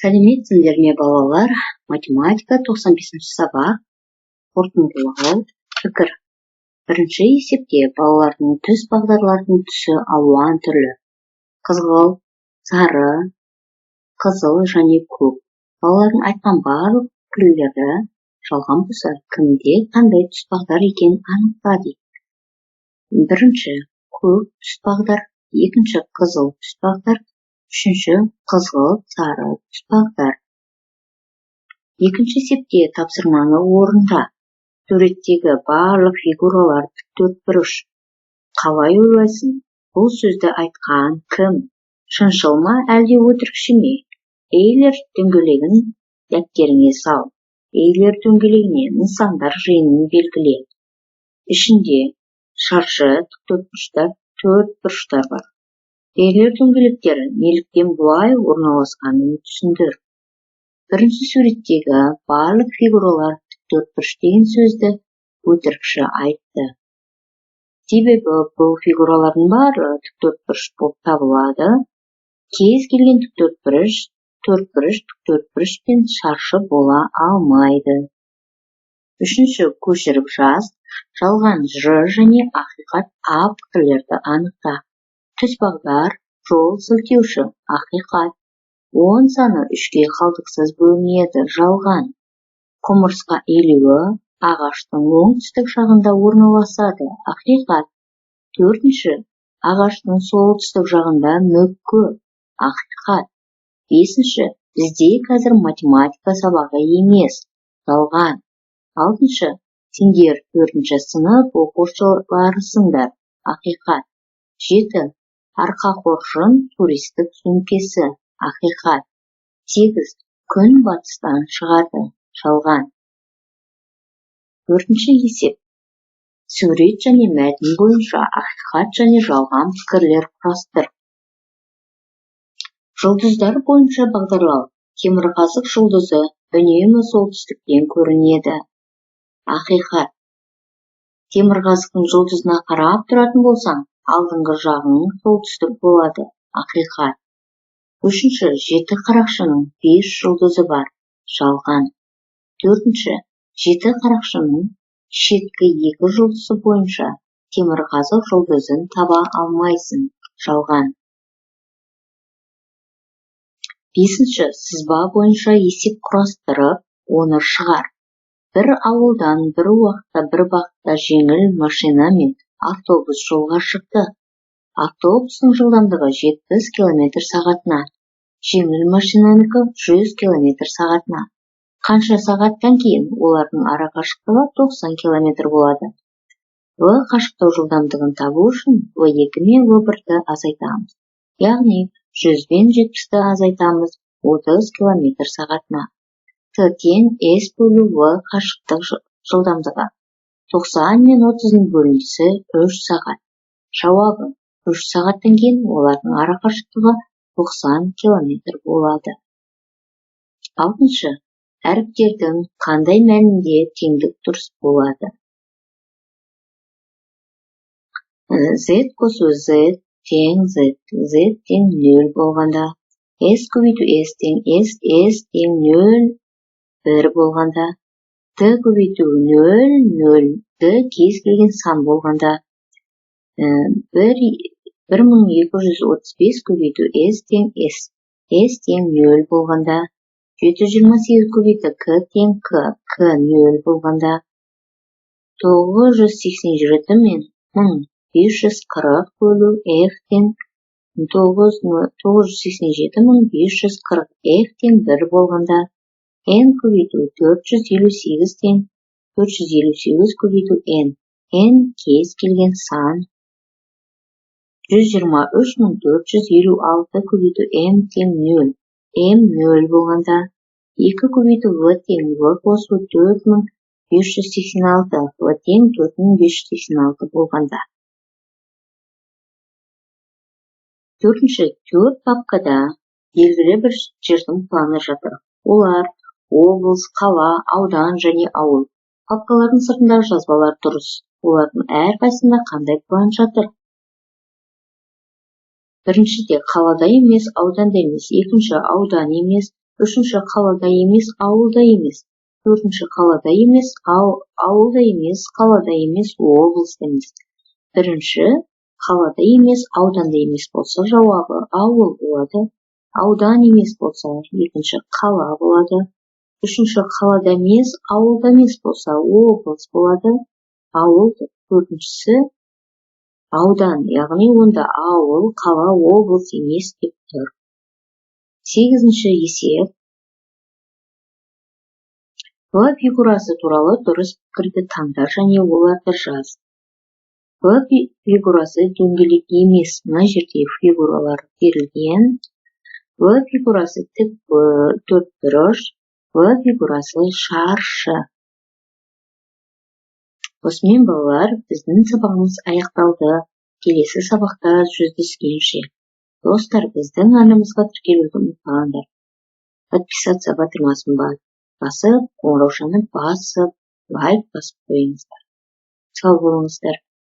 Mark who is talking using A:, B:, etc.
A: Сәлеметсіңдер ме, балалар! Математика, 95-сабақ. Қорытындылау. Пікір. Бірінші есепте балалардың түс бағдарлардың түсі алуан түрлі: қызғылт, сары, қызыл және көк. Балалардың айтқан барлық пікірлері жалған болса, кімде қандай түс бағдар екенін анықта дейді. Бірінші, көк түс бағдар, екінші, қызыл түс бағдар, үшінші, қызғылт сары түс бағдар. Екінші есепте тапсырманы орында. Суреттегі барлық фигуралар тік төртбұрыш. Қалай ойлайсың, бұл сөзді айтқан кім? Шыншыл ма, әлде өтірікші ме? Эйлер дөңгелегін дәптеріңе сал. Эйлер дөңгелегіне нысандар жиынын белгіле. Ішінде шаршы, тіктөртбұрыштар, төртбұрыштар бар. Эйлер дөңгелектері неліктен бұлай орналасқанын түсіндір. Бірінші суреттегі барлық фигуралар тік төртбұрыш деген сөзді өтірікші айтты. Себебі бұл фигуралардың барлығы тік төртбұрыш болып табылады. Кез келген тік төртбұрыш, төртбұрыш тік төртбұрыш пен шаршы бола алмайды. Үшінші, көшіріп жаз. Жалған Ж және ақиқат А пікірлерді анықта. Түс бағдар жол сілтеуші. Ақиқат. 10 саны 3-ке қалдықсыз бөлінеді. Жалған. Құмырсқа илеуі ағаштың оңтүстік жағында орналасады. Ақиқат. Төртінші, ағаштың солтүстік жағында мүк көп. Ақиқат. Бесінші, бізде қазір математика сабағы емес. Жалған. Алтыншы, сендер төртінші сынып оқушыларысыңдар. Ақиқат. Жеті, арқа қоржын туристік сөмкесі. Ақиқат. Сегіз, күн батыстан шығады. Жалған. Төртінші есеп. Сурет және мәтін бойынша ақиқат және жалған пікірлер құрастыр. Жұлдыздар бойынша бағдарлау. Темірқазық жұлдызы үнемі солтүстіктен көрінеді. Ақиқат. Темірқазықтың жұлдызына қарап тұратын болсаң, алдыңғы жағың солтүстік болады. Ақиқат. Үшінші, жеті қарақшының 5 жұлдызы бар. Жалған. Төртінші, жеті қарақшының шеткі 2 жұлдызы бойынша темірқазық жұлдызын таба алмайсың. Жалған. Бесінші, сызба бойынша есеп құрастырып, оны шығар. Бір ауылдан бір уақытта бір бағытта жеңіл машина мен автобус жолға шықты. Автобустың жылдамдығы 70 километр сағатына, жеңіл машинанікі 100 километр сағатына. Қанша сағаттан кейін олардың ара қашықтығы 90 километр болады? В қашықтау жылдамдығын табу үшін В2 мен В1-ді азайтамыз. Яғни 100 бен 70-ті азайтамыз 30 километр сағатына. Т тең С бөлу В қашықтық жылдамдығы. 90 мен 30-ның бөліндісі 3 сағат. Жауабы: 3 сағаттан кейін олардың ара қашықтығы 90 километр болады. Алтыншы, әріптердің қандай мәнінде теңдік дұрыс болады? Z қосу Z тең Z, Z тең 0 болғанда, S көбейту S тең S, S тең 0, 1 болғанда, Т көбейту 0, 0, Т кез келген сан болғанда, 1235 көбейту S тең S, S тең 0 болғанда, 728 көбейту К тең К, К 0 болғанда, 987 мен 1540 бөлу F тең 987540, F тең 1 болғанда, N көбейту 458 тең 458 көбейту N, N кез келген сан, 123456 көбейту M тең 0, M 0 болғанда, 2 көбейту В тең В қосу 4586, В тең 4586 болғанда. Төртінші, төрт папкада белгілі бір жердің планы жатыр. Олар облыс, қала, аудан және ауыл. Папкалардың сыртындағы жазбалар дұрыс. Олардың әрқайсысында қандай план жатыр? Біріншіде қалада емес, ауданда емес, екінші аудан емес. Үшінші қалада емес, ауылда емес. Төртінші қалада емес, ауылда емес, қалада емес, облыста емес. Бірінші қалада емес, ауданда емес болса, жауабы ауыл болады. Аудан емес болса, екінші қала болады. Үшінші қалада емес, ауылда емес болса, облыс болады. Ауыл. Төртіншісі аудан, яғни онда ауыл, қала, облыс емес деп тұр. Сегізінші есеп. В фигурасы туралы дұрыс пікірді таңда және оларды жаз. В фигурасы дөңгелек емес. Мына жерде фигуралар берілген. В фигурасы тік төртбұрыш. В фигурасы шаршы. Осымен, балалар, біздің сабағымыз аяқталды. Келесі сабақта жүздескенше. Достар, біздің арнамызға тіркелуді ұмытпаңдар. Подписаться батырмасын басып, қоңыраушаны басып, лайк басып қойыңыздар. Сау болыңыздар.